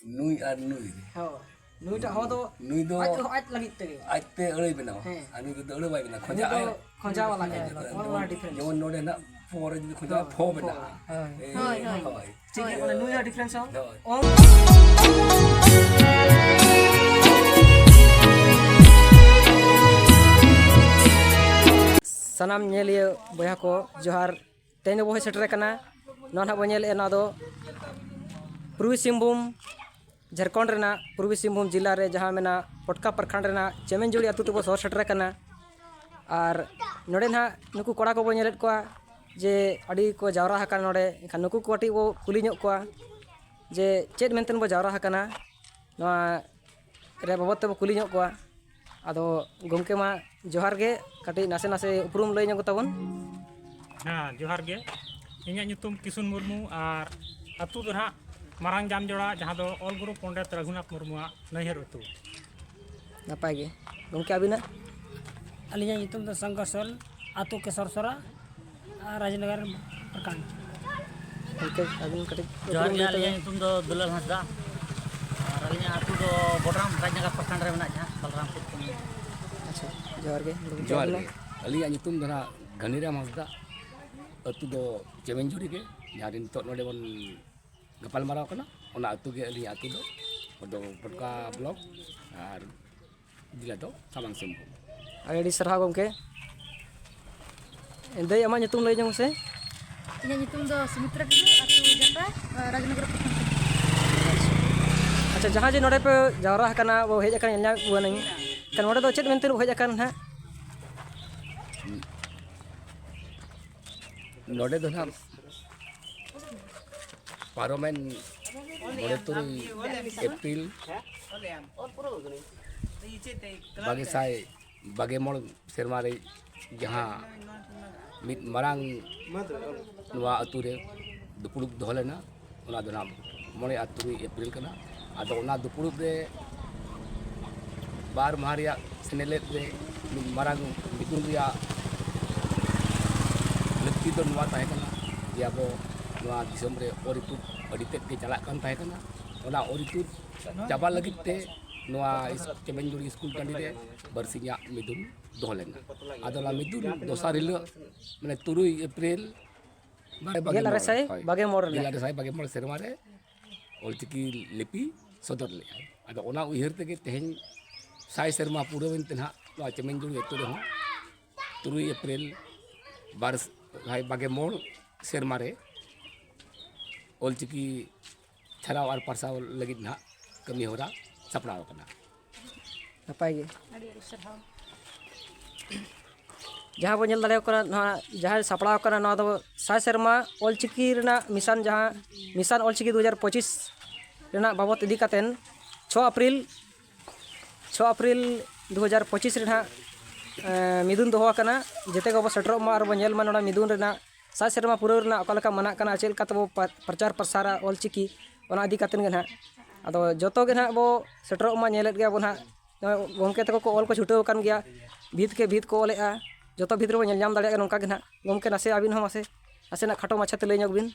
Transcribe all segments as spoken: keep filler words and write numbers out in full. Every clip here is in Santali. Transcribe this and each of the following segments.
ᱱᱩᱭ ᱟᱨ ᱱᱩᱭ᱾ ᱦᱳᱭ᱾ ᱱᱩᱭᱴᱟᱜ ᱦᱚᱸ ᱫᱚ ᱱᱩᱭ ᱫᱚ ᱟᱡ, ᱟᱡ ᱞᱟᱹᱜᱤᱫ ᱛᱮᱜᱮ᱾ ᱟᱡᱛᱮ ᱟᱹᱲᱟᱹᱭ ᱵᱮᱱᱟᱣᱟ᱾ ᱦᱮᱸ᱾ ᱟᱨ ᱱᱩᱭ ᱫᱚ ᱟᱹᱲᱟᱹ ᱵᱟᱭ ᱵᱮᱱᱟᱣᱟ, ᱱᱩᱭ ᱠᱷᱚᱡᱟ ᱫᱚ ᱟᱭ᱾ ᱠᱷᱚᱡᱟ ᱵᱟᱞᱟ ᱠᱟᱱᱟᱭ᱾ ᱦᱮᱸ, ᱚᱱᱟ ᱡᱮᱢᱚᱱ, difference᱾ ᱡᱮᱢᱚᱱ ᱱᱚᱰᱮ ᱱᱟᱜ ᱯᱷᱚ ᱨᱮ ᱡᱩᱫᱤ ᱠᱷᱚᱡᱟ ᱦᱳᱭ, ᱯᱷᱚ ᱯᱷᱚ᱾ ᱵᱮᱱᱟᱜᱼᱟ᱾ ᱦᱳᱭ᱾ ᱮ, ᱦᱳᱭ, ᱦᱳᱭ᱾ ᱦᱳᱭ᱾ ᱴᱷᱤᱠ ᱜᱮᱭᱟ, ᱚᱱᱟ ᱱᱩᱭ ᱦᱚᱸ difference ᱦᱚᱸ᱾ ᱦᱳᱭ᱾ ᱚᱝ-, ᱥᱟᱱᱟᱢ ᱧᱮᱞᱤᱭᱟᱹ ᱵᱚᱭᱦᱟ ᱠᱚ ᱡᱚᱦᱟᱨ᱾ ᱛᱮᱦᱮᱧ ᱫᱚᱵᱚ ᱦᱮᱡ ᱥᱮᱴᱮᱨ ᱟᱠᱟᱱᱟ, ᱱᱚᱣᱟ ᱱᱟᱦᱟᱜ ᱵᱚ ᱧᱮᱞᱮᱫᱼᱟ, ᱱᱚᱣᱟ ᱫᱚ ᱯᱩᱨᱵᱤ ᱥᱤᱝᱵᱷᱩᱢ ᱡᱷᱟᱲᱠᱷᱚᱸᱰ ᱨᱮᱱᱟᱜ ᱯᱩᱨᱵᱤ ᱥᱤᱝᱵᱷᱩᱢ ᱡᱮᱞᱟ ᱨᱮ ᱡᱟᱦᱟᱸ ᱢᱮᱱᱟᱜ ᱯᱚᱴᱠᱟ ᱯᱨᱚᱠᱷᱚᱸᱰ ᱨᱮᱱᱟᱜ ᱪᱮᱢᱮᱱᱡᱩᱲᱤ ᱟᱹᱛᱩ ᱛᱮᱵᱚ ᱥᱚᱦᱚᱨ ᱥᱮᱴᱮᱨ ᱟᱠᱟᱱᱟ᱾ ᱟᱨ ᱱᱚᱰᱮ ᱱᱟᱦᱟᱜ ᱱᱩᱠᱩ ᱠᱚᱲᱟ ᱠᱚᱵᱚ ᱧᱮᱞᱮᱫ ᱠᱚᱣᱟ ᱡᱮ ᱟᱹᱰᱤ ᱠᱚ ᱡᱟᱣᱨᱟ ᱟᱠᱟᱱᱟ ᱱᱚᱰᱮ᱾ ᱮᱱᱠᱷᱟᱱ ᱱᱩᱠᱩ ᱠᱚ ᱠᱟᱹᱴᱤᱡ ᱵᱚ ᱠᱩᱞᱤ ᱧᱚᱜ ᱠᱚᱣᱟ ᱡᱮ ᱪᱮᱫ ᱢᱮᱱᱛᱮ ᱵᱚ ᱡᱟᱣᱨᱟ ᱟᱠᱟᱱᱟ, ᱱᱚᱣᱟ ᱨᱮ ᱵᱟᱵᱚᱫ ᱛᱮᱵᱚ ᱠᱩᱞᱤ ᱧᱚᱜ ᱠᱚᱣᱟ᱾ ᱟᱫᱚ ᱜᱚᱢᱠᱮ ᱢᱟ ᱡᱚᱦᱟᱨ ᱜᱮ, ᱠᱟᱹᱴᱤᱡ ᱱᱟᱥᱮ ᱱᱟᱥᱮ ᱩᱯᱨᱩᱢ ᱞᱟᱹᱭ ᱧᱚᱜ ᱛᱟᱵᱚᱱ᱾ ᱦᱮᱸ, ᱡᱚᱦᱟᱨ ᱜᱮ᱾ ᱤᱧᱟᱹᱜ ᱧᱩᱛᱩᱢ ᱠᱤᱥᱩᱱ ᱢᱩᱨᱢᱩ ᱟᱨ ᱟᱹᱛᱩ ᱫᱚ ᱱᱟᱦᱟᱜ ᱢᱟᱨᱟᱝ ᱡᱟᱢᱡᱚᱲᱟ, ᱡᱟᱦᱟᱸ ᱫᱚ ᱚᱞ ᱜᱩᱨᱩ ᱯᱚᱱᱰᱤᱛ ᱨᱟᱹᱜᱷᱩᱱᱟᱛᱷ ᱢᱩᱨᱢᱩᱣᱟᱜ ᱱᱟᱹᱭᱦᱟᱹᱨ ᱟᱹᱛᱩ᱾ ᱱᱟᱯᱟᱭ ᱜᱮ᱾ ᱜᱚᱢᱠᱮ, ᱟᱹᱵᱤᱱᱟᱜ? ᱟᱹᱞᱤᱧᱟᱜ ᱧᱩᱛᱩᱢ ᱫᱚ ᱥᱚᱝᱠᱚᱨ ᱥᱚᱨᱮᱱ, ᱟᱹᱛᱩ ᱠᱮᱥᱚᱨ ᱥᱚᱨᱟ, ᱟᱨ ᱨᱟᱡᱽᱱᱚᱜᱚᱨ ᱯᱨᱚᱠᱷᱚᱸᱰ᱾ ᱜᱚᱢᱠᱮ, ᱟᱹᱵᱤᱱ ᱠᱟᱹᱴᱤᱡ ᱡᱚᱦᱟᱨ ᱩᱯᱨᱩᱢ ᱜᱮ, ᱞᱟᱹᱭ ᱛᱟᱵᱮᱱ᱾ ᱟᱹᱞᱤᱧᱟᱜ ᱧᱩᱛᱩᱢ ᱫᱚ ᱫᱩᱞᱟᱞ ᱦᱟᱸᱥᱫᱟ, ᱟᱨ ᱟᱹᱞᱤᱧᱟᱜ ᱟᱹᱛᱩ ᱫᱚ ᱵᱚᱰᱨᱟᱢ, ᱨᱟᱡᱽᱱᱚᱜᱚᱨ ᱯᱨᱚᱠᱷᱚᱸᱰ ᱨᱮ ᱢᱮᱱᱟᱜᱼᱟ, ᱡᱟᱦᱟᱸ ᱵᱟᱞᱨᱟᱢᱯᱩᱨ ᱠᱚ ᱢᱮᱱᱟ᱾ ᱟᱪᱪᱷᱟ, ᱡᱚᱦᱟᱨ ᱜᱮ᱾ ᱡᱚᱦᱟᱨ ᱜᱮ᱾ ᱟᱹᱞᱤᱧᱟᱜ ᱧᱩᱛᱩᱢ ᱫᱚ ᱱᱟᱦᱟᱜ ᱜᱷᱟᱱᱤᱨᱟᱢ ᱦᱟᱸᱥᱫᱟ, ᱟᱹᱛᱩ ᱫᱚ ᱪᱮᱢᱮᱱᱡᱩᱲᱤ ᱜᱮ, ᱡᱟᱦᱟᱸ ᱨᱮ ᱱᱤᱛᱚᱜ ᱱᱚᱰᱮ ᱵᱚᱱ ᱜᱟᱯᱟᱞ ᱢᱟᱨᱟᱣ ᱠᱟᱱᱟ, ᱚᱱᱟ ᱟᱹᱛᱩ ᱜᱮ ᱟᱹᱞᱤᱧᱟᱜ ᱟᱹᱛᱩ ᱫᱚ᱾ ᱟᱫᱚ ᱯᱚᱴᱠᱟ ᱵᱞᱚᱠ ᱟᱨ ᱡᱮᱞᱟ ᱫᱚ ᱥᱟᱢᱟᱝ ᱥᱤᱝᱵᱷᱩᱢ᱾ ᱟᱹᱰᱤ ᱟᱹᱰᱤ ᱥᱟᱨᱦᱟᱣ ᱜᱚᱢᱠᱮ᱾ ᱫᱟᱹᱭ, ᱟᱢᱟᱜ ᱧᱩᱛᱩᱢ ᱞᱟᱹᱭ ᱧᱚᱜ ᱢᱮᱥᱮ᱾ ᱤᱧᱟᱹᱜ ᱧᱩᱛᱩᱢ ᱫᱚ ᱥᱩᱢᱤᱛᱨᱟ ᱴᱩᱰᱩ, ᱟᱹᱛᱩ ᱡᱟᱴᱟ, ᱨᱟᱡᱽᱱᱚᱜᱚᱨ ᱯᱨᱚᱠᱷᱚᱸᱰ᱾ ᱟᱪᱪᱷᱟ, ᱡᱟᱦᱟᱸ ᱡᱮ ᱱᱚᱰᱮ ᱯᱮ ᱡᱟᱣᱨᱟ ᱟᱠᱟᱱᱟ, ᱵᱚ ᱦᱮᱡ ᱟᱠᱟᱱᱟ, ᱧᱮᱞ ᱧᱟᱢᱮᱫ ᱵᱚᱱᱟᱹᱧ, ᱮᱱᱠᱷᱟᱱ ᱱᱚᱰᱮ ᱫᱚ ᱪᱮᱫ ᱢᱮᱱᱛᱮ ᱵᱚ ᱦᱮᱡ ᱟᱠᱟᱱᱟ ᱱᱟᱦᱟᱜ? ᱱᱚᱰᱮ ᱫᱚ ᱱᱟᱦᱟᱜ ᱯᱟᱨᱚᱢᱮᱱ ᱢᱚᱬᱮ ᱛᱩᱨᱩᱭ ᱮᱯᱨᱤᱞ ᱵᱟᱜᱮ ᱥᱟᱭ ᱵᱟᱜᱮ ᱢᱚᱬ ᱥᱮᱨᱢᱟ ᱨᱮ ᱡᱟᱦᱟᱸ ᱢᱤᱫ ᱢᱟᱨᱟᱝ ᱱᱚᱣᱟ ᱟᱹᱛᱩ ᱨᱮ ᱫᱩᱯᱲᱩᱵ ᱫᱚᱦᱚ ᱞᱮᱱᱟ, ᱚᱱᱟ ᱫᱚ ᱱᱟᱦᱟᱜ ᱢᱚᱬᱮ ᱟᱨ ᱛᱩᱨᱩᱭ ᱮᱯᱨᱤᱞ ᱠᱟᱱᱟ᱾ ᱟᱫᱚ ᱚᱱᱟ ᱫᱩᱯᱲᱩᱵ ᱨᱮ ᱵᱟᱨ ᱢᱟᱦᱟ ᱨᱮᱭᱟᱜ ᱥᱮᱱᱮᱞᱮᱫ ᱨᱮ ᱢᱤᱫ ᱢᱟᱨᱟᱝ ᱢᱤᱫᱩᱱ ᱨᱮᱭᱟᱜ ᱞᱟᱹᱠᱛᱤ ᱫᱚ ᱱᱚᱣᱟ ᱛᱟᱦᱮᱸ ᱠᱟᱱᱟ ᱡᱮ ᱟᱵᱚ ᱱᱚᱣᱟ ᱫᱤᱥᱚᱢ ᱨᱮ ᱚᱨ ᱤᱯᱩᱫ ᱟᱹᱰᱤ ᱛᱮᱫ ᱜᱮ ᱪᱟᱞᱟᱜ ᱠᱟᱱ ᱛᱟᱦᱮᱸ ᱠᱟᱱᱟ᱾ ᱚᱱᱟ ᱚᱨ ᱤᱛᱩᱫ ᱪᱟᱵᱟ ᱞᱟᱹᱜᱤᱫ ᱛᱮ ᱱᱚᱣᱟ ᱤᱥ- ᱪᱮᱢᱮᱧᱡᱩᱲᱤ ᱥᱠᱩᱞ ᱴᱟᱺᱰᱤ ᱨᱮ ᱵᱟᱨᱥᱤᱧᱟᱜ ᱢᱤᱫᱩᱱ ᱫᱚᱦᱚ ᱞᱮᱱᱟ᱾ ᱟᱫᱚ ᱚᱱᱟ ᱢᱤᱫᱩᱱ ᱫᱚᱥᱟᱨ ᱦᱤᱞᱳᱜ, ᱢᱟᱱᱮ ᱛᱩᱨᱩᱭ ᱮᱯᱨᱤᱞ ᱜᱮᱞ ᱟᱨᱮ ᱥᱟᱭ ᱦᱳᱭ, ᱵᱟᱜᱮ ᱢᱚᱬ ᱨᱮᱱᱟᱜ᱾ ᱜᱮᱞ ᱟᱨᱮ ᱥᱟᱭ ᱵᱟᱜᱮ ᱢᱚᱬ ᱥᱮᱨᱢᱟ ᱨᱮ ᱚᱞᱪᱤᱠᱤ ᱞᱤᱯᱤ ᱥᱚᱫᱚᱨ ᱞᱮᱫᱼᱟᱭ᱾ ᱟᱫᱚ ᱚᱱᱟ ᱩᱭᱦᱟᱹᱨ ᱛᱮᱜᱮ ᱛᱮᱦᱮᱧ ᱥᱟᱭ ᱥᱮᱨᱢᱟ ᱯᱩᱨᱟᱹᱣᱮᱱ ᱛᱮ ᱱᱟᱦᱟᱜ ᱱᱚᱣᱟ ᱪᱮᱢᱮᱧᱡᱩᱲᱤ ᱟᱹᱛᱩ ᱨᱮᱦᱚᱸ ᱛᱩᱨᱩᱭ ᱮᱯᱨᱤᱞ ᱵᱟᱨ ᱥᱟᱭ ᱵᱟᱜᱮ ᱢᱚᱬ ᱥᱮᱨᱢᱟ ᱨᱮ ᱚᱞᱪᱤᱠᱤ ᱪᱷᱟᱨᱟᱣ ᱟᱨ ᱯᱟᱨᱥᱟᱣ ᱞᱟᱹᱜᱤᱫ ᱱᱟᱦᱟᱜ ᱠᱟᱹᱢᱤ ᱦᱚᱨᱟ ᱥᱟᱯᱲᱟᱣ ᱟᱠᱟᱱᱟ᱾ ᱱᱟᱯᱟᱭ ᱜᱮ᱾ ᱟᱹᱰᱤ ᱟᱹᱰᱤ ᱥᱟᱨᱦᱟᱣ᱾ ᱡᱟᱦᱟᱸ ᱵᱚᱱ ᱧᱮᱞ ᱫᱟᱲᱮᱭᱟᱜ ᱠᱟᱱᱟ, ᱱᱚᱣᱟ ᱡᱟᱦᱟᱸ ᱥᱟᱯᱲᱟᱣ ᱠᱟᱱᱟ, ᱱᱚᱣᱟ ᱫᱚ ᱥᱟᱭ ᱥᱮᱨᱢᱟ ᱚᱞᱪᱤᱠᱤ ᱨᱮᱱᱟᱜ ᱢᱤᱥᱟᱱ, ᱡᱟᱦᱟᱸ ᱢᱤᱥᱟᱱ ᱚᱞᱪᱤᱠᱤ ᱫᱩ ᱦᱟᱡᱟᱨ ᱯᱚᱸᱪᱤᱥ ᱨᱮᱱᱟᱜ ᱵᱟᱵᱚᱛ ᱤᱫᱤ ᱠᱟᱛᱮᱱ ᱪᱷᱚ ᱮᱯᱨᱤᱞ, ᱪᱷᱚ ᱮᱯᱨᱤᱞ ᱫᱩ ᱦᱟᱡᱟᱨ ᱯᱚᱸᱪᱤᱥ ᱨᱮ ᱱᱟᱦᱟᱜ ᱢᱤᱫᱩᱱ ᱫᱚᱦᱚ ᱟᱠᱟᱱᱟ᱾ ᱡᱮᱛᱮ ᱜᱮᱵᱚ ᱥᱮᱴᱮᱨᱚᱜ ᱢᱟ ᱟᱨ ᱵᱚᱱ ᱧᱮᱞ ᱢᱟ ᱱᱚᱰᱮ ᱢᱤᱫᱩᱱ ᱨᱮᱱᱟᱜ ᱥᱟᱭ ᱥᱮᱨᱢᱟ ᱯᱩᱨᱟᱹᱣ ᱨᱮᱱᱟᱜ ᱚᱠᱟ ᱞᱮᱠᱟ ᱢᱟᱱᱟᱜ ᱠᱟᱱᱟ, ᱪᱮᱫ ᱞᱮᱠᱟ ᱛᱮᱵᱚ ᱯᱟ- ᱯᱨᱚᱪᱟᱨ ᱯᱨᱚᱥᱟᱨᱟ ᱚᱞᱪᱤᱠᱤ, ᱚᱱᱟ ᱤᱫᱤ ᱠᱟᱛᱮᱫ ᱜᱮ ᱱᱟᱦᱟᱜ᱾ ᱟᱫᱚ ᱡᱚᱛᱚ ᱜᱮ ᱱᱟᱦᱟᱜ ᱵᱚ ᱥᱮᱴᱮᱨᱚᱜ ᱢᱟ, ᱧᱮᱞᱮᱫ ᱜᱮᱭᱟ ᱵᱚ ᱱᱟᱦᱟᱜ, ᱱᱚᱜᱼᱚᱭ ᱜᱚᱢᱠᱮ ᱛᱟᱠᱚ ᱠᱚ ᱚᱞ ᱠᱚ ᱪᱷᱩᱴᱟᱹᱣ ᱟᱠᱟᱱ ᱜᱮᱭᱟ, ᱵᱷᱤᱛ ᱠᱮ ᱵᱷᱤᱛ ᱠᱚ ᱚᱞᱮᱫᱼᱟ, ᱡᱚᱛᱚ ᱵᱷᱤᱛ ᱨᱮᱵᱚ ᱧᱮᱞ ᱧᱟᱢ ᱫᱟᱲᱮᱭᱟᱜ ᱠᱟᱱᱟ᱾ ᱱᱚᱝᱠᱟ ᱜᱮ ᱱᱟᱦᱟᱜ ᱜᱚᱢᱠᱮ, ᱱᱟᱥᱮ ᱟᱹᱵᱤᱱ ᱦᱚᱸ ᱢᱟᱥᱮ ᱱᱟᱥᱮᱱᱟᱜ ᱠᱷᱟᱴᱚ ᱢᱟᱪᱷᱟ ᱛᱮ ᱞᱟᱹᱭ ᱧᱚᱜ ᱵᱤᱱ,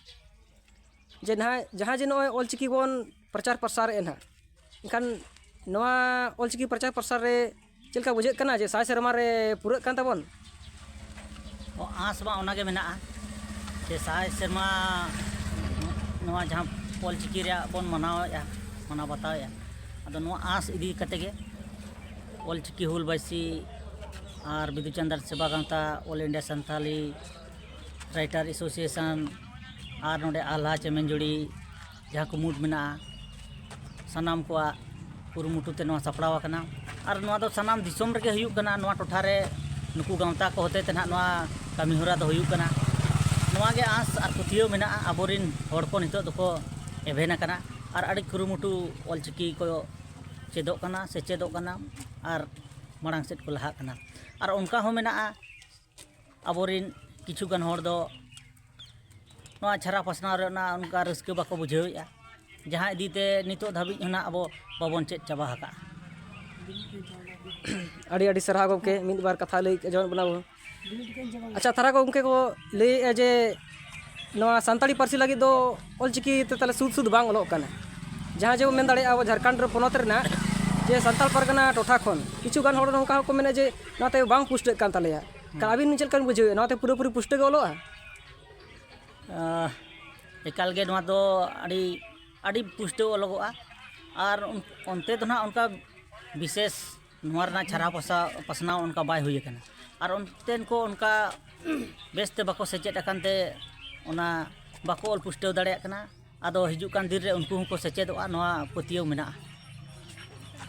ᱡᱮ ᱱᱟᱦᱟᱜ ᱡᱟᱦᱟᱸ ᱡᱮ ᱱᱚᱜᱼᱚᱭ ᱚᱞᱪᱤᱠᱤ ᱵᱚᱱ ᱯᱨᱚᱪᱟᱨ ᱯᱨᱚᱥᱟᱨᱮᱫᱼᱟ ᱱᱟᱦᱟᱜ, ᱮᱱᱠᱷᱟᱱ ᱱᱚᱣᱟ ᱚᱞᱪᱤᱠᱤ ᱯᱨᱚᱪᱟᱨ ᱯᱨᱚᱥᱟᱨ ᱨᱮ ᱪᱮᱫ ᱞᱮᱠᱟ ᱵᱩᱡᱷᱟᱹᱜ ᱠᱟᱱᱟ ᱡᱮ ᱥᱟᱭ ᱥᱮᱨᱢᱟ ᱨᱮ ᱯᱩᱨᱟᱹᱜ ᱠᱟᱱ ᱛᱟᱵᱚᱱ? ᱚ, ᱟᱸᱥ ᱢᱟ ᱚᱱᱟᱜᱮ ᱢᱮᱱᱟᱜᱼᱟ ᱡᱮ ᱥᱟᱭ ᱥᱮᱨᱢᱟ ᱱᱚᱣᱟ ᱡᱟᱦᱟᱸ ᱚᱞᱪᱤᱠᱤ ᱨᱮᱭᱟᱜ ᱵᱚᱱ ᱢᱟᱱᱟᱣᱮᱫᱼᱟ, ᱢᱟᱱᱟᱣ ᱵᱟᱛᱟᱣᱮᱫᱼᱟ᱾ ᱟᱫᱚ ᱱᱚᱣᱟ ᱟᱸᱥ ᱤᱫᱤ ᱠᱟᱛᱮ ᱜᱮ ᱚᱞᱪᱤᱠᱤ ᱦᱩᱞ ᱵᱟᱭᱥᱤ ᱟᱨ ᱵᱤᱫᱩ ᱪᱟᱸᱫᱟᱱ ᱥᱮᱵᱟ ᱜᱟᱶᱛᱟ, all India Santali writer association ᱟᱨ ᱱᱚᱰᱮ ᱟᱞᱦᱟ ᱪᱮᱢᱮᱧᱡᱩᱲᱤ ᱡᱟᱦᱟᱸ ᱠᱚ ᱢᱩᱴ ᱢᱮᱱᱟᱜᱼᱟ, ᱥᱟᱱᱟᱢ ᱠᱚᱣᱟᱜ ᱠᱩᱨᱩᱢᱩᱴᱩ ᱛᱮ ᱱᱚᱣᱟ ᱥᱟᱯᱲᱟᱣ ᱟᱠᱟᱱᱟ᱾ ᱟᱨ ᱱᱚᱣᱟ ᱫᱚ ᱥᱟᱱᱟᱢ ᱫᱤᱥᱚᱢ ᱨᱮᱜᱮ ᱦᱩᱭᱩᱜ ᱠᱟᱱᱟ᱾ ᱱᱚᱣᱟ ᱴᱚᱴᱷᱟ ᱨᱮ ᱱᱩᱠᱩ ᱜᱟᱶᱛᱟ ᱠᱚ ᱦᱚᱛᱮ ᱛᱮ ᱱᱟᱦᱟᱜ ᱱᱚᱣᱟ ᱠᱟᱹᱢᱤ ᱦᱚᱨᱟ ᱫᱚ ᱦᱩᱭᱩᱜ ᱠᱟᱱᱟ᱾ ᱱᱚᱣᱟ ᱜᱮ ᱟᱸᱥ ᱟᱨ ᱯᱟᱹᱛᱭᱟᱹᱣ ᱢᱮᱱᱟᱜᱼᱟ᱾ ᱟᱵᱚᱨᱮᱱ ᱦᱚᱲ ᱠᱚ ᱱᱤᱛᱚᱜ ᱫᱚᱠᱚ ᱮᱵᱷᱮᱱ ᱟᱠᱟᱱᱟ ᱟᱨ ᱟᱹᱰᱤ ᱠᱩᱨᱩᱢᱩᱴᱩ ᱚᱞᱪᱤᱠᱤ ᱠᱚ ᱪᱮᱫᱚᱜ ᱠᱟᱱᱟ, ᱥᱮᱪᱮᱫᱚᱜ ᱠᱟᱱᱟ ᱟᱨ ᱢᱟᱲᱟᱝ ᱥᱮᱫ ᱠᱚ ᱞᱟᱦᱟᱜ ᱠᱟᱱᱟ᱾ ᱟᱨ ᱚᱱᱠᱟ ᱦᱚᱸ ᱢᱮᱱᱟᱜᱼᱟ, ᱟᱵᱚᱨᱮᱱ ᱠᱤᱪᱷᱩ ᱜᱟᱱ ᱦᱚᱲ ᱫᱚ ᱱᱚᱣᱟ ᱪᱷᱟᱨᱟ ᱯᱟᱥᱱᱟᱣ ᱨᱮ ᱚᱱᱟ ᱚᱱᱠᱟ ᱨᱟᱹᱥᱠᱟᱹ ᱵᱟᱠᱚ ᱵᱩᱡᱷᱟᱹᱣᱮᱫᱼᱟ, ᱡᱟᱦᱟᱸ ᱤᱫᱤ ᱛᱮ ᱱᱤᱛᱚᱜ ᱫᱷᱟᱹᱵᱤᱡ ᱦᱚᱸ ᱱᱟᱜ ᱟᱵᱚ ᱵᱟᱵᱚᱱ ᱪᱮᱫ ᱪᱟᱵᱟ ᱟᱠᱟᱫᱼᱟ᱾ ᱟᱹᱰᱤ ᱟᱹᱰᱤ ᱥᱟᱨᱦᱟᱣ ᱜᱚᱢᱠᱮ, ᱢᱤᱫ ᱵᱟᱨ ᱠᱟᱛᱷᱟ ᱞᱟᱹᱭ ᱟᱸᱡᱚᱢᱟᱫ ᱵᱚᱱᱟ ᱵᱚᱱ᱾ ᱟᱪᱪᱷᱟ, ᱛᱟᱨᱟ ᱜᱚᱢᱠᱮ ᱠᱚ ᱞᱟᱹᱭᱮᱫᱼᱟ ᱡᱮ ᱱᱚᱣᱟ ᱥᱟᱱᱛᱟᱲᱤ ᱯᱟᱹᱨᱥᱤ ᱞᱟᱹᱜᱤᱫ ᱫᱚ ᱚᱞᱪᱤᱠᱤ ᱛᱮ ᱛᱟᱦᱚᱞᱮ ᱥᱩᱫ ᱥᱩᱫ ᱵᱟᱝ ᱚᱞᱚᱜ ᱠᱟᱱᱟ᱾ ᱡᱟᱦᱟᱸ ᱡᱮ ᱵᱚᱱ ᱢᱮᱱ ᱫᱟᱲᱮᱭᱟᱜᱼᱟ, ᱟᱵᱚ ᱡᱷᱟᱲᱠᱷᱚᱸᱰ ᱯᱚᱱᱚᱛ ᱨᱮᱱᱟᱜ ᱡᱮ ᱥᱟᱱᱛᱟᱲ ᱯᱟᱨᱜᱟᱱᱟ ᱴᱚᱴᱷᱟ ᱠᱷᱚᱱ ᱠᱤᱪᱷᱩ ᱜᱟᱱ ᱦᱚᱲ ᱱᱚᱝᱠᱟ ᱦᱚᱸᱠᱚ ᱢᱮᱱᱟ ᱡᱮ ᱱᱚᱣᱟᱛᱮ ᱵᱟᱝ ᱯᱩᱥᱴᱟᱹᱜ ᱠᱟᱱ ᱛᱟᱞᱮᱭᱟ᱾ ᱠᱷᱟᱱ ᱟᱹᱵᱤᱱ ᱪᱮᱫ ᱞᱮᱠᱟ ᱵᱤᱱ ᱵᱩᱡᱷᱟᱹᱣᱮᱫᱼᱟ, ᱱᱚᱣᱟᱛᱮ ᱯᱩᱨᱟᱹᱯᱩᱨᱤ ᱯᱩᱥᱴᱟᱹᱣ ᱜᱮ ᱚᱞᱚᱜᱼᱟ? ᱟᱸ, ᱮᱠᱟᱞ ᱜᱮ ᱱᱚᱣᱟ ᱫᱚ ᱟᱹᱰᱤ, ᱟᱹᱰᱤ ᱯᱩᱥᱴᱟᱹᱣ ᱚᱞᱚᱜᱚᱜᱼᱟ᱾ ᱟᱨ ᱚᱱ-, ᱚᱱᱛᱮ ᱫᱚ ᱱᱟᱦᱟᱜ ᱚᱱᱠᱟ ᱵᱤᱥᱮᱥ ᱱᱚᱣᱟ ᱨᱮᱱᱟᱜ ᱪᱷᱟᱨᱟᱣ ᱯᱟᱥᱟ-, ᱯᱟᱥᱱᱟᱣ ᱚᱱᱠᱟ ᱵᱟᱭ ᱦᱩᱭ ᱟᱠᱟᱱᱟ᱾ ᱟᱨ ᱚᱱᱛᱮᱱ ᱠᱚ ᱚᱱᱠᱟ ᱵᱮᱥᱛᱮ ᱵᱟᱠᱚ ᱥᱮᱪᱮᱫ ᱟᱠᱟᱱ ᱛᱮ ᱚᱱᱟ ᱵᱟᱠᱚ ᱚᱞ ᱯᱩᱥᱴᱟᱹᱣ ᱫᱟᱲᱮᱭᱟᱜ ᱠᱟᱱᱟ᱾ ᱟᱫᱚ ᱦᱤᱡᱩᱜ ᱠᱟᱱ ᱫᱤᱱ ᱨᱮ ᱩᱱᱠᱩ ᱦᱚᱸᱠᱚ ᱥᱮᱪᱮᱫᱚᱜᱼᱟ, ᱱᱚᱣᱟ ᱯᱟᱹᱛᱭᱟᱹᱣ ᱢᱮᱱᱟᱜᱼᱟ᱾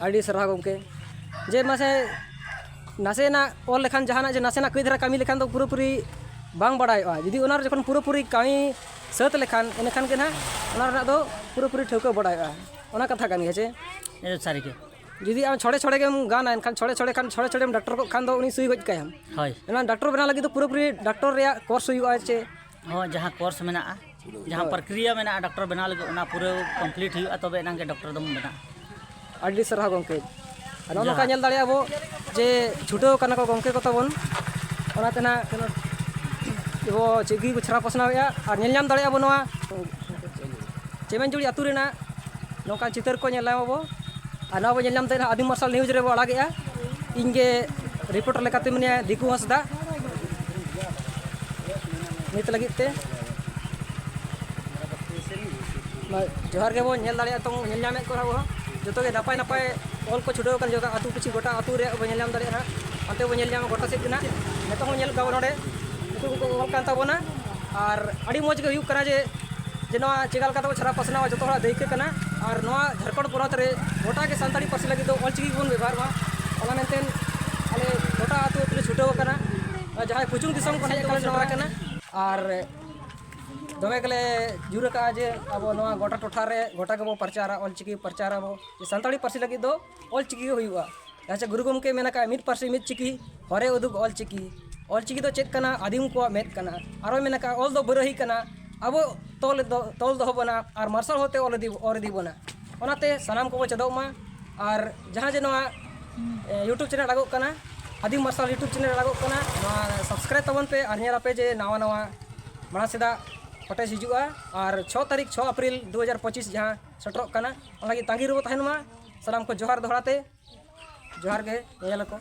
ᱟᱹᱰᱤ ᱥᱟᱨᱦᱟᱣ ᱜᱚᱢᱠᱮ᱾ ᱡᱮ ᱢᱟᱥᱮ ᱱᱟᱥᱮᱱᱟᱜ ᱚᱞ ᱞᱮᱠᱷᱟᱱ, ᱡᱟᱦᱟᱱᱟᱜ ᱡᱮ ᱱᱟᱥᱮᱱᱟᱜ ᱠᱟᱹᱡ ᱫᱷᱟᱨᱟ ᱠᱟᱹᱢᱤ ᱞᱮᱠᱷᱟᱱ ᱫᱚ ᱯᱩᱨᱟᱹᱯᱩᱨᱤ ᱵᱟᱝ ᱵᱟᱲᱟᱭᱚᱜᱼᱟ᱾ ᱡᱩᱫᱤ ᱚᱱᱟ ᱡᱚᱠᱷᱚᱱ ᱯᱩᱨᱟᱹᱯᱩᱨᱤ ᱠᱟᱹᱢᱤ ᱥᱟᱹᱛ ᱞᱮᱠᱷᱟᱱ, ᱮᱱᱠᱷᱟᱱ ᱜᱮ ᱱᱟᱦᱟᱜ ᱚᱱᱟ ᱨᱮᱱᱟᱜ ᱫᱚ ᱯᱩᱨᱟᱹᱯᱩᱨᱤ ᱴᱷᱟᱹᱣᱠᱟᱹ ᱵᱟᱲᱟᱭᱚᱜᱼᱟ᱾ ᱚᱱᱟ ᱠᱟᱛᱷᱟ ᱠᱟᱱ ᱜᱮᱭᱟ ᱪᱮ? ᱮᱠᱫᱚᱢ ᱥᱟᱹᱨᱤ ᱜᱮ᱾ ᱡᱩᱫᱤ ᱟᱢ ᱪᱷᱚᱲᱮ ᱪᱷᱚᱲᱮ ᱜᱮᱢ ᱜᱟᱱᱟ, ᱮᱱᱠᱷᱟᱱ ᱪᱷᱚᱲᱮ ᱪᱷᱚᱲᱮ ᱠᱷᱟᱱ ᱪᱷᱚᱲᱮ ᱪᱷᱚᱲᱮᱢ ᱰᱟᱠᱴᱚᱨ ᱠᱚᱜ ᱠᱷᱟᱱ ᱫᱚ ᱩᱱᱤ ᱥᱩᱭ ᱜᱚᱡ ᱠᱟᱭᱟᱢ᱾ ᱦᱳᱭ᱾ ᱚᱱᱟ ᱰᱟᱠᱴᱚᱨ ᱵᱮᱱᱟᱣ ᱞᱟᱹᱜᱤᱫ ᱫᱚ ᱯᱩᱨᱟᱹᱯᱩᱨᱤ ᱰᱟᱠᱴᱚᱨ ᱨᱮᱭᱟᱜ ᱠᱳᱨᱥ ᱦᱩᱭᱩᱜᱼᱟ ᱪᱮ? ᱦᱚᱸ, ᱡᱟᱦᱟᱸ ᱠᱳᱨᱥ ᱢᱮᱱᱟᱜᱼᱟ, ᱡᱟᱦᱟᱸ ᱯᱨᱚᱠᱨᱤᱭᱟ ᱢᱮᱱᱟᱜᱼᱟ ᱰᱟᱠᱴᱚᱨ ᱵᱮᱱᱟᱣ ᱞᱟᱹᱜᱤᱫ, ᱚᱱᱟ ᱯᱩᱨᱟᱹ ᱠᱚᱢᱯᱞᱤᱴ ᱦᱩᱭᱩᱜᱼᱟ, ᱛᱚᱵᱮ ᱮᱱᱟᱝ ᱜᱮ ᱰᱟᱠᱴᱚᱨ ᱫᱚᱢ ᱵᱮᱱᱟᱜᱼᱟ᱾ ᱟᱹᱰᱤ ᱥᱟᱨᱦᱟᱣ ᱜᱚᱢᱠᱮ᱾ ᱟᱨ ᱱᱚᱜᱼᱚ ᱱᱚᱝᱠᱟ ᱡᱚᱦᱟᱨ᱾ ᱧᱮᱞ ᱫᱟᱲᱮᱭᱟᱜᱼᱟ ᱵᱚ ᱡᱮ ᱪᱷᱩᱴᱟᱹᱣ ᱠᱟᱱᱟ ᱠᱚ ᱜᱚᱢᱠᱮ ᱠᱚ ᱛᱟᱵᱚᱱ, ᱚᱱᱟᱛᱮ ᱱᱟᱜ ᱟᱵᱚ ᱪᱮᱫ ᱜᱮ ᱪᱷᱟᱨᱟᱣ ᱯᱟᱥᱱᱟᱣᱮᱫᱼᱟ᱾ ᱟᱨ ᱧᱮᱞ ᱧᱟᱢ ᱫᱟᱲᱮᱭᱟᱜᱼᱟ ᱵᱚ ᱱᱚᱣᱟ ᱪᱮᱢᱮᱱᱡᱩᱲᱤ ᱟᱹᱛᱩ ᱨᱮᱱᱟᱜ ᱱᱚᱝᱠᱟᱱ ᱪᱤᱛᱟᱹᱨ ᱠᱚ ᱧᱮᱞ ᱧᱟᱢ ᱟᱵᱚ᱾ ᱟᱨ ᱱᱚᱣᱟ ᱵᱚ ᱧᱮᱞ ᱧᱟᱢ ᱫᱟᱲᱮᱭᱟᱜᱼᱟ ᱟᱹᱫᱤᱢ ᱢᱟᱨᱥᱟᱞ ᱱᱤᱭᱩᱡᱽ ᱨᱮᱵᱚ ᱟᱲᱟᱜᱮᱜᱼᱟ᱾ ᱤᱧ ᱜᱮ ᱨᱤᱯᱳᱨᱴᱟᱨ ᱞᱮᱠᱟᱛᱮ ᱢᱮᱱᱟᱭᱟ ᱫᱤᱠᱩ ᱦᱟᱸᱥᱫᱟ᱾ ᱱᱤᱛ ᱞᱟᱹᱜᱤᱫ ᱛᱮ ᱢᱟ ᱡᱚᱦᱟᱨ ᱜᱮᱵᱚᱱ ᱧᱮᱞ ᱫᱟᱲᱮᱭᱟᱜᱼᱟ, ᱛᱚ ᱧᱮᱞ ᱧᱟᱢᱮᱫ ᱠᱚᱣᱟ ᱵᱚᱱ ᱡᱚᱛᱚ ᱜᱮ ᱱᱟᱯᱟᱭ ᱱᱟᱯᱟᱭ ᱚᱞ ᱠᱚ ᱪᱷᱩᱴᱟᱹᱣ ᱟᱠᱟᱱ, ᱡᱚᱛᱚ ᱟᱹᱛᱩ ᱯᱤᱪᱷᱤ ᱜᱚᱴᱟ ᱟᱹᱛᱩ ᱨᱮᱭᱟᱜ ᱵᱚᱱ ᱧᱮᱞ ᱧᱟᱢ ᱫᱟᱲᱮᱭᱟᱜᱼᱟ ᱦᱟᱸᱜ᱾ ᱦᱟᱱᱛᱮ ᱵᱚᱱ ᱧᱮᱞ ᱧᱟᱢᱟ ᱜᱚᱴᱟ ᱥᱮᱫ ᱜᱮ ᱱᱟᱜ ᱱᱤᱛᱚᱜ ᱦᱚᱸᱠᱚ ᱚᱞ ᱠᱟᱱ ᱛᱟᱵᱚᱱᱟ᱾ ᱟᱨ ᱟᱹᱰᱤ ᱢᱚᱡᱽ ᱜᱮ ᱦᱩᱭᱩᱜ ᱠᱟᱱᱟ ᱡᱮ, ᱡᱮ ᱱᱚᱣᱟ ᱪᱮᱠᱟ ᱞᱮᱠᱟ ᱛᱮᱵᱚ ᱪᱷᱟᱨᱟᱣ ᱯᱟᱥᱱᱟᱣᱟ, ᱡᱚᱛᱚ ᱦᱚᱲᱟᱜ ᱫᱟᱹᱭᱠᱟᱹ ᱠᱟᱱᱟ᱾ ᱟᱨ ᱱᱚᱣᱟ ᱡᱷᱟᱲᱠᱷᱚᱸᱰ ᱯᱚᱱᱚᱛ ᱨᱮ ᱜᱚᱴᱟ ᱜᱮ ᱥᱟᱱᱛᱟᱲᱤ ᱯᱟᱹᱨᱥᱤ ᱞᱟᱹᱜᱤᱫ ᱫᱚ ᱚᱞ ᱪᱤᱠᱤ ᱜᱮᱵᱚᱱ ᱵᱮᱵᱚᱦᱟᱨ ᱢᱟ, ᱚᱱᱟ ᱢᱮᱱᱛᱮ ᱟᱞᱮ ᱜᱚᱴᱟ ᱟᱹᱛᱩ ᱟᱹᱛᱩ ᱞᱮ ᱪᱷᱩᱴᱟᱹᱣ ᱟᱠᱟᱱᱟ᱾ ᱟᱨ ᱡᱟᱦᱟᱸᱭ ᱯᱩᱪᱩᱝ ᱫᱤᱥᱚᱢ ᱠᱷᱚᱱ ᱦᱮᱡ ᱟᱠᱟᱱᱟ ᱱᱚᱣᱟ ᱠᱟᱱᱟ᱾ ᱟᱨ ᱫᱚᱢᱮ ᱜᱮᱞᱮ ᱡᱳᱨ ᱟᱠᱟᱫᱼᱟ ᱡᱮ ᱟᱵᱚ ᱱᱚᱣᱟ ᱜᱚᱴᱟ ᱴᱚᱴᱷᱟ ᱨᱮ ᱜᱚᱴᱟ ᱜᱮᱵᱚ ᱯᱨᱚᱪᱟᱨᱟ, ᱚᱞ ᱪᱤᱠᱤ ᱯᱨᱚᱪᱟᱨᱟᱵᱚ, ᱡᱮ ᱥᱟᱱᱛᱟᱲᱤ ᱯᱟᱹᱨᱥᱤ ᱞᱟᱹᱜᱤᱫ ᱫᱚ ᱚᱞ ᱪᱤᱠᱤ ᱜᱮ ᱦᱩᱭᱩᱜᱼᱟ᱾ ᱡᱟᱦᱟᱸ ᱪᱮ ᱜᱩᱨᱩ ᱜᱚᱢᱠᱮ ᱢᱮᱱ ᱟᱠᱟᱫ, "ᱢᱤᱫ ᱯᱟᱹᱨᱥᱤ ᱢᱤᱫ ᱪᱤᱠᱤ, ᱦᱚᱨᱮ ᱩᱫᱩᱜ ᱚᱞ ᱪᱤᱠᱤ᱾" ᱚᱞ ᱪᱤᱠᱤ ᱫᱚ ᱪᱮᱫ ᱠᱟᱱᱟ? ᱟᱹᱫᱤᱢ ᱠᱚᱣᱟᱜ ᱢᱮᱫ ᱠᱟᱱᱟ᱾ ᱟᱨᱚᱭ ᱢᱮᱱ ᱟᱠᱟᱫ, "ᱚᱞ ᱫᱚ ᱵᱟᱨᱟᱹᱦᱤ ᱠᱟᱱᱟ, ᱟᱵᱚ ᱛᱚᱞ ᱫᱚ, ᱛᱚᱞ ᱫᱚᱦᱚ ᱵᱚᱱᱟ ᱟᱨ ᱢᱟᱨᱥᱟᱞ ᱦᱚᱨᱛᱮ ᱚᱞ ᱤᱫᱤ, ᱚᱨ ᱤᱫᱤ ᱵᱚᱱᱟ᱾" ᱚᱱᱟᱛᱮ ᱥᱟᱱᱟᱢ ᱠᱚᱵᱚ ᱪᱮᱫᱚᱜ ᱢᱟ᱾ ᱟᱨ ᱡᱟᱦᱟᱸ ᱡᱮ ᱱᱚᱣᱟ, ᱮ, YouTube ᱪᱮᱱᱮᱞ ᱟᱲᱟᱜᱚᱜ ᱠᱟᱱᱟ, ᱟᱹᱫᱤᱢ ᱢᱟᱨᱥᱟᱞ YouTube ᱪᱮᱱᱮᱞ ᱟᱲᱟᱜᱚᱜ ᱠᱟᱱᱟ, ᱱᱚᱣᱟ ᱥᱟᱵᱥᱠᱨᱟᱭᱤᱵᱽ ᱛᱟᱵᱚᱱ ᱯᱮ ᱟᱨ ᱧᱮᱞ ᱟᱯᱮ ᱡᱮ ᱱᱟᱣᱟ ᱱᱟᱣᱟ ᱢᱟᱲᱟᱝ ᱥᱮᱫᱟᱜ ᱯᱷᱩᱴᱮᱡᱽ ᱦᱤᱡᱩᱜᱼᱟ᱾ ᱟᱨ ᱪᱷᱚ ᱛᱟᱹᱨᱤᱠᱷ, ᱪᱷᱚ ᱮᱯᱨᱤᱞ ᱫᱩ ᱦᱟᱡᱟᱨ ᱯᱚᱸᱪᱤᱥ ᱡᱟᱦᱟᱸ ᱥᱮᱴᱮᱨᱚᱜ ᱠᱟᱱᱟ, ᱚᱱᱟ ᱞᱟᱹᱜᱤᱫ ᱛᱟᱺᱜᱤ ᱨᱮᱵᱚ ᱛᱟᱦᱮᱱ ᱢᱟ᱾ ᱥᱟᱱᱟᱢ ᱠᱚ ᱡᱚᱦᱟᱨ ᱫᱚᱦᱲᱟ ᱛᱮ᱾ ᱡᱚᱦᱟᱨ ᱜᱮ ᱧᱮᱧᱮᱞ ᱠᱚ᱾